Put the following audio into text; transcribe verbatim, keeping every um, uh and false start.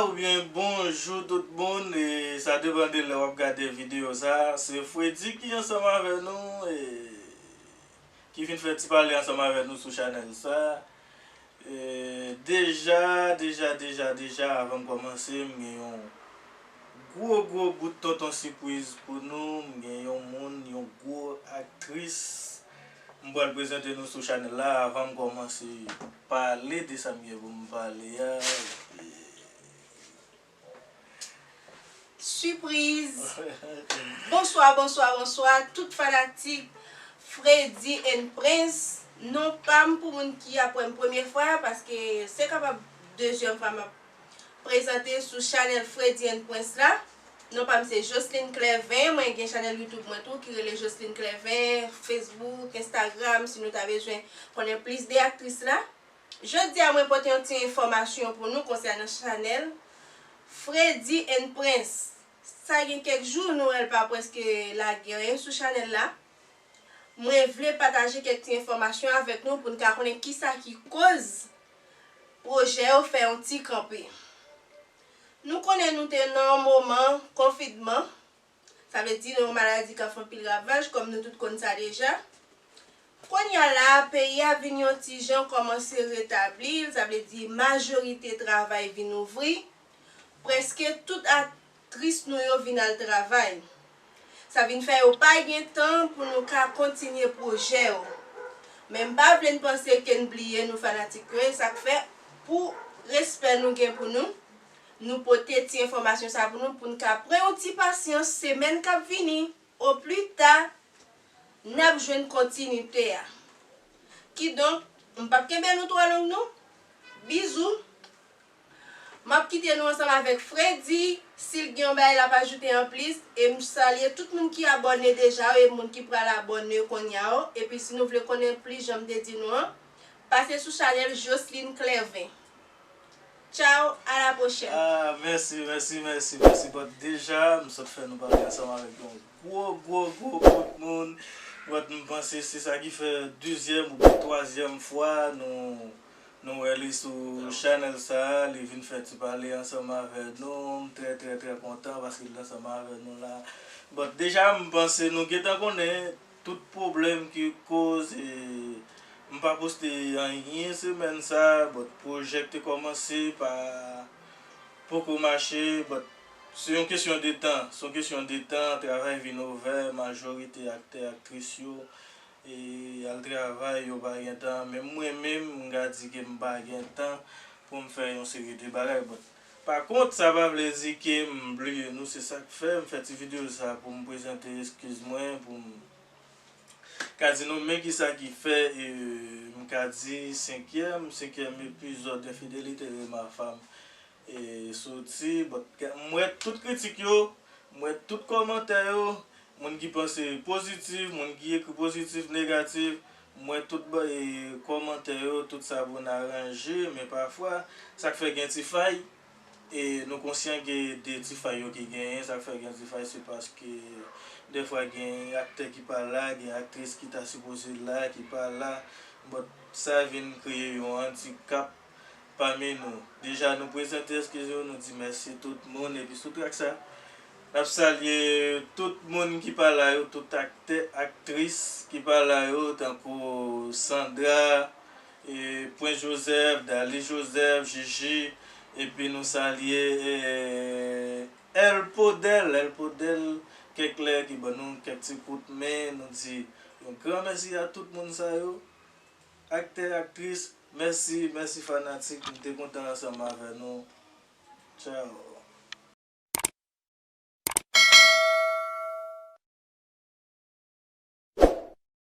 Oubyen bonjou tout moun, e sa depann de lè w ap gade videyo sa. Se Freddy ki ansanm avè nou, e ki vin fè ti pale ansanm avè nou sou chanèl sa. E deja, deja, deja, deja, avan m kòmanse, m gen yon gwo, gwo bout tonton sipriz pou nou. M gen yon moun, yon gwo aktris. M pral prezante nou sou chanèl la avan m kòmanse pale de sa m gen pou m pale a. Epi Sipriz! Bonswa, bonswa, bonswa, tout fanatik Freddy and Prince. Non pa m pou moun ki ap wè m premye fwa, paske se kapab dezyèm fwa m ap prezante sou chanèl Freddy and Prince la. Non pa m se Joseline Clervin, mwen gen chanèl YouTube mwen tou ki rele Joseline Clervin, Facebook, Instagram, si nou ta bezwen konnen plis de aktris la. Jodi a mwen pote yon ti enfòmasyon pou nou konsènan chanèl Freddy and Prince. Sa gen kèk jou nou wè l pa prèske lage anyen sou chanèl la. Mwen vle pataje kèk ti enfòmasyon avèk nou pou n ka konnen kisa ki koz pwojè yo fè yon ti kanpe. Nou konnen nou te nan yon moman konfinman. Sa vle di yon maladi k ap fè anpil ravaj, kòm nou tout konn sa deja. Kounye a la a, peyi a vin yon ti jan kòmanse retabli l, sa vle di majorite travay vin ouvri. Prèske tout aktris nou yo vin al travay. Sa vin fè yo pa gen tan pou nou ka kontinye pwojè yo. Men m pa vle n panse ke n bliye nou fanatik yo, e sa k fè, pou respè nou gen pou nou, nou pote ti enfòmasyon sa pou nou, pou n ka pran yon ti pasyans, semèn k ap vini, oplita, n ap jwenn kontinite a. Kidonk, m p ap kenbe nou twò long non. Bizou. M ap kite nou ansanm avèk Freddy, si l gen yon bagay l ap ajoute anplis, e m salye tout moun ki abòne deja yo, e moun ki pral abòne kounye a yo, epi si nou vle konnen plis, jan m te di nou an, pase sou chanèl Joseline Clervin. Tchao, à la prochaine. Ah, mèsi, mèsi, mèsi, mèsi. But deja, m sot fè nou pale ansanm avèk yon gwo, gwo, gwo bout moun. But m panse se sa ki fè dezyèm oubyen twazyèm fwa nou, nou wè li sou chanèl sa a. Li vin fè ti pale ansanm avè nou. M trè, trè, trè kontan paske li ansanm avè nou la. But deja, m panse nou gentan konnen tout pwoblèm ki koz e m pa poste anyen semèn sa, but pwojè k te kòmanse pa poko mache, but se yon kesyon de tan, se yon kesyon de tan, travay vin ouvè, majorite aktè, aktris yo e al travay, yo pa gen tan, menm mwen menm, m ka di ke m pa gen tan pou m fè yon seri de bagay, but pa kont, sa pa vle di ke m bliye nou, se sa k fè m fè ti videyo sa pou m prezante eskiz mwen, pou m ka di nou men kisa ki fè e m ka di senkyèm, senkyèm epizòd Infidelite de ma femme e soti, but m wè tout kritik yo, m wè tout kòmantè yo, moun ki panse pozitif, moun ki ekri pozitif, negatif, m wè tout ba- e kòmantè yo, tout sa bon aranje, men pafwa sa k fè gen ti fay. E nou konsyan ke de ti fay yo ki genyen, sa k fè gen ti fay se paske dèfwa gen aktè ki pa la, gen aktris ki ta sipoze la, ki pa la, but sa vin kreye yon andikap pami nou. Deja nou prezante eskiz nou, nou di mèsi tout moun, epi sou trak sa, n ap salye tout moun ki pa la yo, tout aktè, aktris ki pa la yo, tankou Sandra, e Prince Joseph, Daly Joseph, Gigi, epi nou salye e El Podel, El Podel, kèk lè ki ban nou kèk ti kout men, nou di yon gran mèsi a tout moun sa yo, aktè, aktris, mèsi, mèsi fanatik, m te kontan ansanm avè nou, tchao.